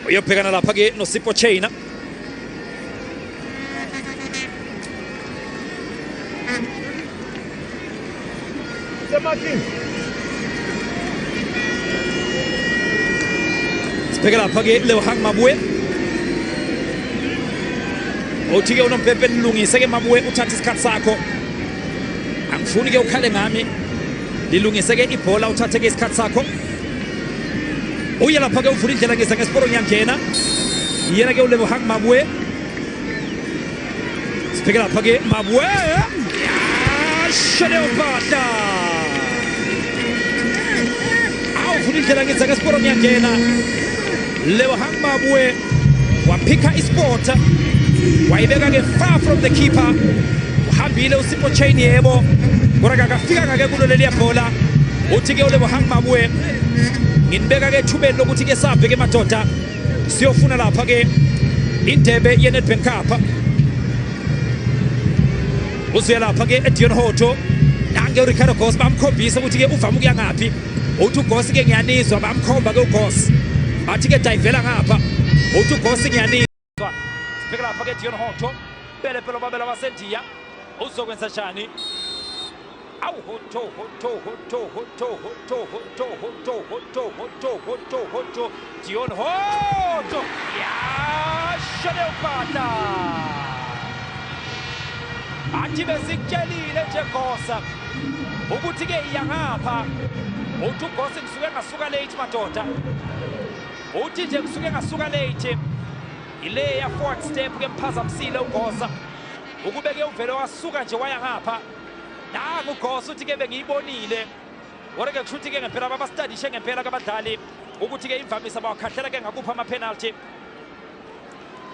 Uyobhekana lapha ke noSipho Chaina. Sibheke lapha ke Lebohang Maboe. Uthi ke unompempe nilungise ke Maboe, uthathe isikhathi sakho. Angifuni ke ukhale ngami. Lilungise ke ibhola, uthathe ke isikhathi sakho. Uye lapha ke uvula indlela ngeza ngesiporo ngiyangena. Yena ke uLebohang Maboe. Sibheke lapha ke Maboe. Yasho leyo mpahla. Awuvula indlela ngeza ngesiporo ngiyangena. Lebohang Maboe waphika isport, wayibeka ke far from the keeper. Uhambile uSipho Chain, yebo, kodwa akafika ngake kulo leliya bhola. Uthi ke uLebohang Maboe, nginibeka ke ethubeni lokuthi ke sabe ke madoda siyofuna lapha ke indebe ye-Nedbank Cup. Uzuya lapha ke eDion Hotto, nange uRicardo Goss bamkhombisa ukuthi ke uvama ukuya ngaphi. Uthi uGoss ke ngiyanizwa, bamkhomba ke uGoss, bathi ke dayivela ngapha. Uthi uGoss ngiyanizwa. Sibheke lapha ke Dion Hotto, pele pele babela basendiya, uzokwenza njani? Awu Hotto, Hotto, Hotto, Hotto, Hotto, Hotto, Hotto, Hotto, Hotto, Hotto, Hotto, Dion Hotto, yasho leyo mpahla. Athi besikutshelile nje Gosa ukuthi ke iya ngapha. Uthi uGosa ngisuke ngasuka late madoda. Uthi nje ngisuke ngasuka late. Ile ya forward step ke mphazamisile uGosa. Ukube ke uvele wasuka nje waya ngapha. Nangu uGosa uthi ke bengiyibonile. Kodwa ke kusho ukuthi ke ngempela babastadishe ngempela kabadlali ukuthi ke imvamisa bawakhahlela ke ngakuphi ama penalty.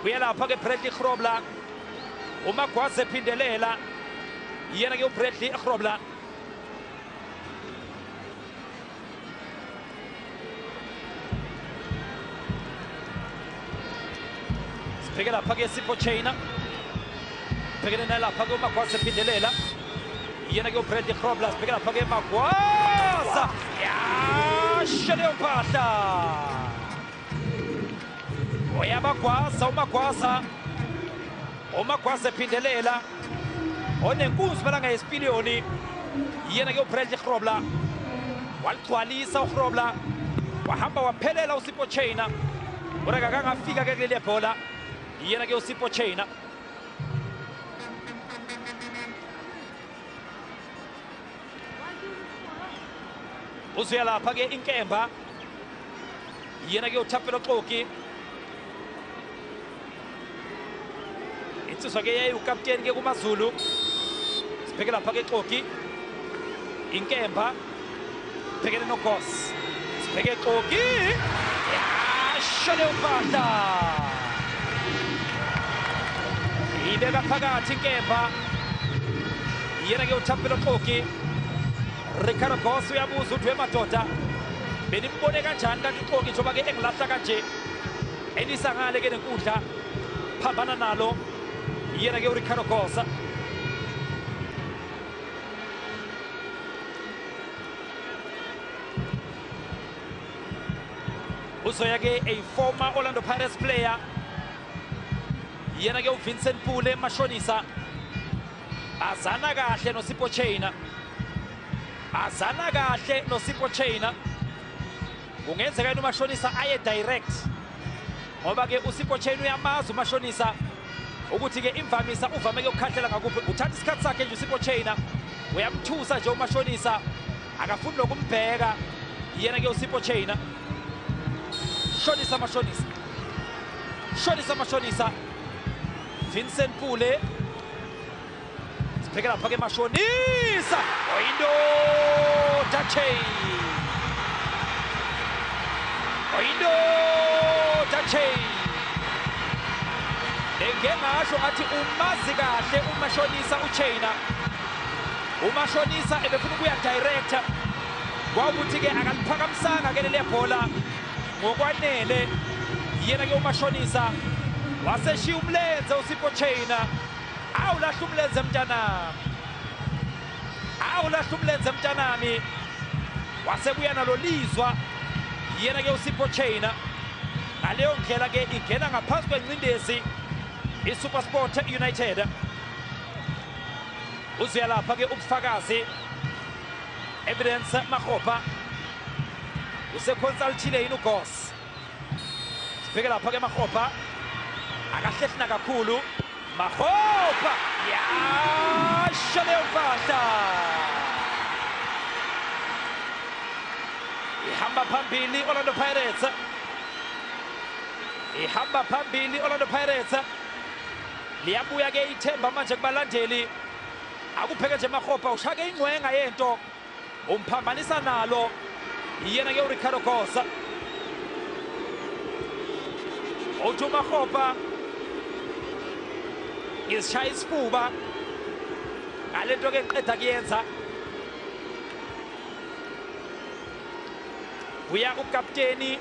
Kuya lapha ke Bradley Grobler. Umagwaza ephindelela. Yena ke uBradley Grobler. Sibheke lapha ke Sipho Chaina. Bhekene nalapha ke uMagwaza ephindelela. Yena ke uBradley Grobler. Sibheke lapha ke Magwaza. Yasho leyo mpahla. Uyabagwaza uMagwaza. UMagwaza ephindelela. Onenkunzi balanga yesipiliyoni. Yena ke uBradley Grobler. Waligcwalisa uGrobler. Wahamba waphelela uSipho Chaina. Kodwa akangafika ke kuleli bhola. Yena ke uSipho Chaina. Uzuya lapha ke inkemba. Yena ke uThapelo Xoki. Insizwa ke yayiwukapteni ke kumaZulu. Sibheke lapha ke Xoki. Inkemba bhekene noGoss. Sibheke Xoki. Yasho leyo mpahla. Ibeka phakathi inkemba. Yena ke uThapelo Xoki. Ricardo Goss uyabuza uthi wemadoda benimbone kanjani kanti uXoki njengoba ke engilahla kanje, elisa ngale ke nenkundla phambana nalo. Yena ke uRicardo Goss. Uzoya ke a former Orlando Pirates player. Yena ke uVincent Pule Mashonisa. Azana kahle noSipho Chaina. Azana kahle noSipho Chaina. Kungenzeka yena uMashonisa aye direct. Ngoba ke uSipho Chaina uyamazi uMashonisa ukuthi ke imvamisa uvame ukukhahlela ngakuphi. Uthatha isikhathi sakhe nje uSipho Chaina. Uyamthusa nje uMashonisa. Akafuni nokumbheka. Yena ke uSipho Chaina. Shonisa Mashonisa. Shonisa Mashonisa. Vincent Pule. Sibheke lapha ke Mashonisa. Oyindoda Chain. Oyindoda Chain. Engeke ngasho ngathi umazi kahle uMashonisa uChaina. UMashonisa ebefuna ukuya director. Kwawukuthi ke akaliphakamisanga ke leli bhola ngokwanele. Yena ke uMashonisa waseshiya umlenze uSipho Chaina. Awulahla umlenze mntanami. Awulahla umlenze mntanami. Wasebuya nalo lizwa. Yena ke uSipho Chaina. Ngaleyo ndlela ke ingena ngaphansi kwengcindezi iSuperSport United. Uzuya lapha ke ubufakazi Evidence Makgopa useconsultile yini uGoss. Sibheke lapha ke Makgopa akahlehli nakakhulu. Makgopa yasho leyo mpahla, ihamba phambili Orlando Pirates, ihamba phambili Orlando Pirates. Liyabuya ke ithemba manje kubalandeli. Akupheke nje Makgopa, ushake ingcwenga yento umphambanisa nalo yena ke uRicardo Goss. Uthi uMakgopa ngizishaya isifuba ngalento ke ngiqeda kuyenza. Uya ukapteni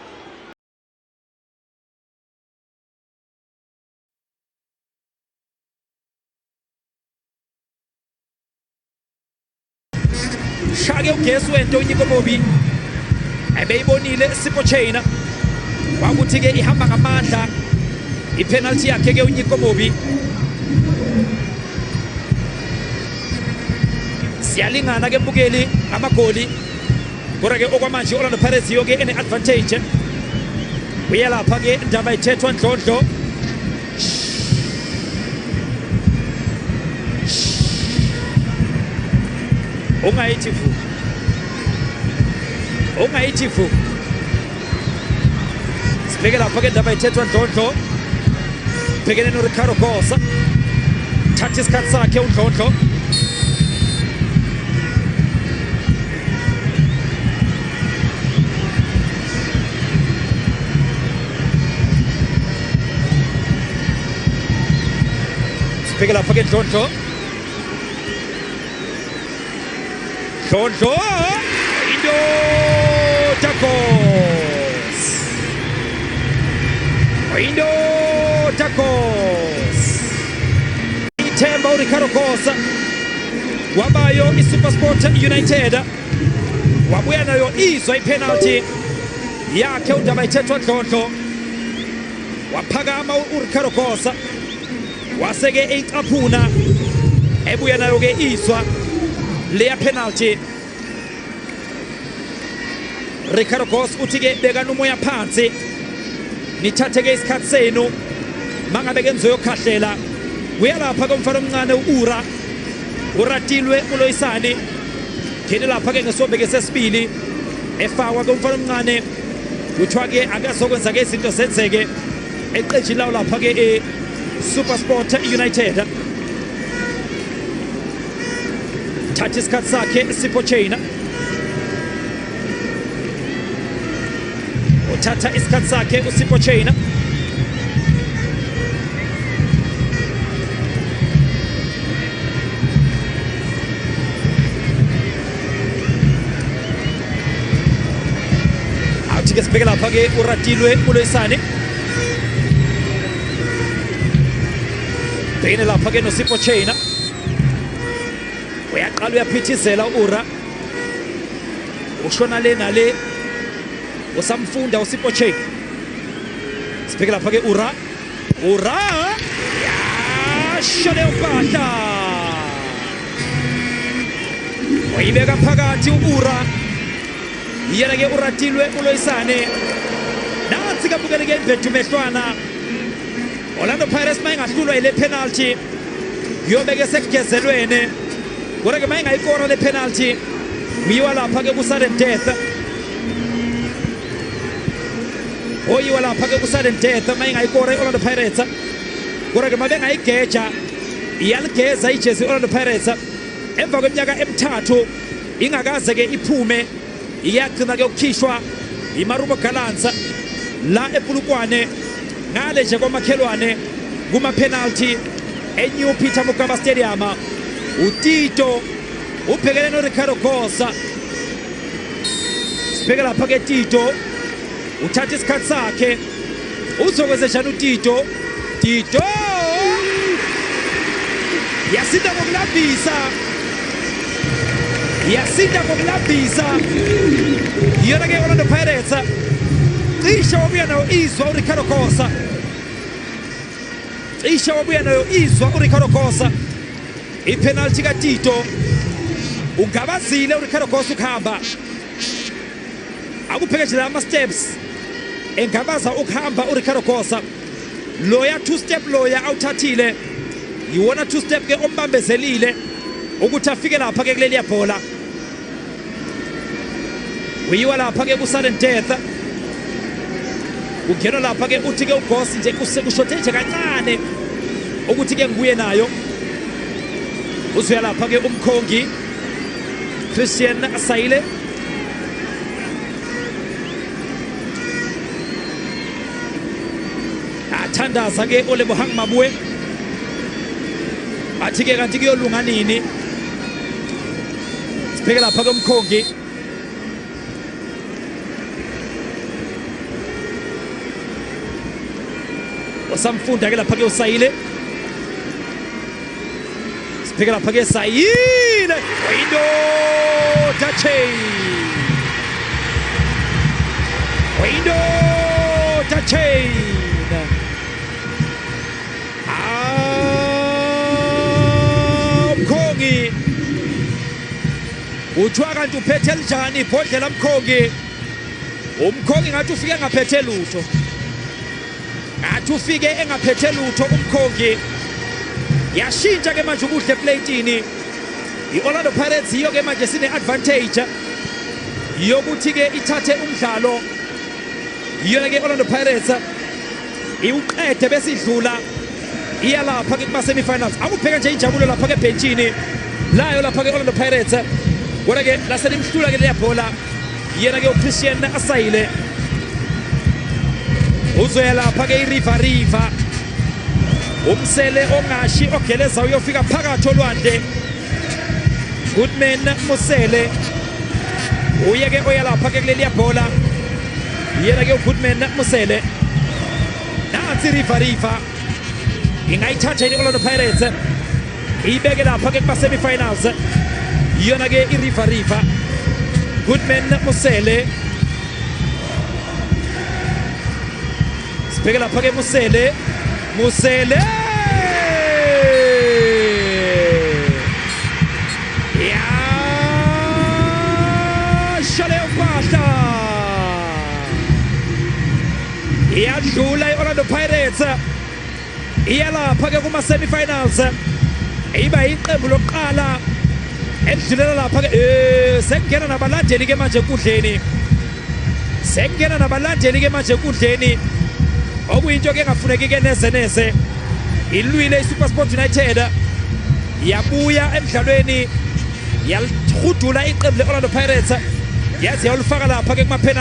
shake ugesi wento uNyiko Mobi ebeyibonile Sipho Chaine kwakuthi ke ihamba ngamandla ipenalty yakhe ke uNyiko Mobi. Siyalingana ke mbukeli ngamagoli, kodwa ke okwamanje Orlando Pirates iyo ke ene advantage. Uyalapha ke indaba ithethwa Ndlondlo. Ungayithi vu, ungayithi vu. Sibheke lapha ke indaba ithethwa Ndlondlo, bhekene noRicardo Goss. Thatha isikhathi sakhe uNdlondlo. Sibheke lapha ke Ndlondlo. Ndlondlo indoda Goss, indoda Goss. Ithemba uRicardo Goss wabayo iSuperSport United, wabuya nayo izwa ipenalty yakhe undaba ithethwa Ndlondlo. Waphakama uRicardo Goss waseke eyicaphuna ebuya nayo ke izwa leya penalty. Ricardo Goss uthi ke bekani umoya phansi, nithathe ke isikhathi senu mangabe ke nizoyokhahlela. Uyalapha ke umfana omncane uUra uratilwe uLoyisani, ngene lapha ke ngesombe ke sesibili efakwa ke umfana omncane, kuthiwa ke akazokwenza ke izinto zenzeke eqenjini lawo lapha ke e-SuperSport United. Thatha isikhathi sakhe Sipho Chaine, uthatha isikhathi sakhe uSipho Chaine. Awuthi ke sibheke lapha ke uratilwe uLoyisane, bhekene lapha ke noSipho Chaine. Uyaqala uyaphithizela ura, ushona le nale, usamfunda uSipho Chaine. Sibheke lapha ke ura, ura yasho leyo mpahla, wayibeka phakathi ura. Yena ke uratilwe uLoyisane. Nansi kabukele ke imbedumehlwana. Orlando Pirates mayingahlulwa ile penalty kuyobeke sekugezelwene, kodwa ke mayingayikora le penalty kuyiwa lapha ke ku-sudden death, oyiwa lapha ke ku-sudden death mayingayikora i-Orlando Pirates. Kodwa ke mabengayigeja, iyaligeza ijezi i-Orlando Pirates emva kweminyaka emithathu ingakaze ke iphume, iyagcina ke ukukhishwa iMarumo Gallants la ePulukwane ngale nje kwamakhelwane kuma-penalty eNew Peter Mokaba Stadium. uTito ubhekene noRicardo Goss. Sibheke lapha ke Tito uthatha isikhathi sakhe, uzokwenza njani uTito? Tito yasinda ngokulambisa, yasinda ngokulambisa iyona ke Orlando Pirates. Cishe wabuya nayo izwa uRicardo Costa, cishe wabuya nayo izwa uRicardo Costa. Ipenalty kaTito, ungabazile uRicardo Costa ukuhamba, akubheke nje ama-steps engabaza ukuhamba uRicardo Costa. Loya two step loya awuthathile yiwona two step ke ombambezelile ukuthi afike lapha ke kuleliya bhola. Uyiwa lapha ke ku-sudden death, kungenwa lapha ke, uthi ke uGoss nje kushothe nje kancane ukuthi ke ngibuye nayo. Uzoya lapha ke umkhongi Christian Saile, athandaza ke oLebohang Maboe, athi ke kanti kuyolunga nini. Sibheke lapha ke umkhongi wasamfunda ke lapha ke uSayile. Sibheke lapha ke Sayile, oyindoda chain, oyindoda chain. Ah, umkhongi kuthiwa kanti uphethe linjani ibhodlela mkhongi? Umkhongi ngathi ufike engaphethe lutho, ngathi ufike engaphethe lutho umkhongi. Yashintsha ke manje ukudla eplayitini. I-Orlando Pirates yiyo ke manje sine-advantage yokuthi ke ithathe umdlalo. Yiyona ke Orlando Pirates iwuqede bese idlula iya lapha ke kuma-semifinals. Akubheka nje injabulo lapha ke ebhentshini layo lapha ke Orlando Pirates, kodwa ke laselimhlula ke leya bhola. Yena ke uChristian Asayile uzoya lapha ke iRiver River, umsele ongashi ogeleza uyofika phakathi olwandle. Goodman Musele uye ke oya lapha ke kuleliya bhola, yena ke uGoodman Musele. Nansi River River ingayithatha yini Orlando Pirates iyibeke lapha ke kuma semi-finals? Iyona ke iRiver River, Goodman Musele. Sibheke lapha ke Musele, Musele yasho leyo mpahla, iyadlula i-Orlando Pirates, iya lapha ke kuma semi-finals, iba iqembu lokuqala elidlulela lapha ke. Sekungena nabalandeli ke manje enkundleni, sekungena nabalandeli ke manje enkundleni, okuyinto ke engafuneki ke neze neze. Ilwile iSuperSport United, yabuya emdlalweni, yalihudula iqembu le-Orlando Pirates, yaze yalifaka lapha ke kuma-penalty.